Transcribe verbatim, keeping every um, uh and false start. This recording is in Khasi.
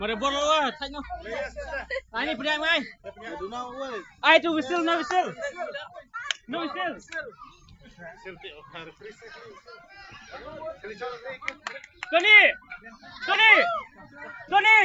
Mare bol lo, thaj no. Ai ni pdiang mai. Ai tu whistle, no whistle. No whistle. Tony! Tony! Tony!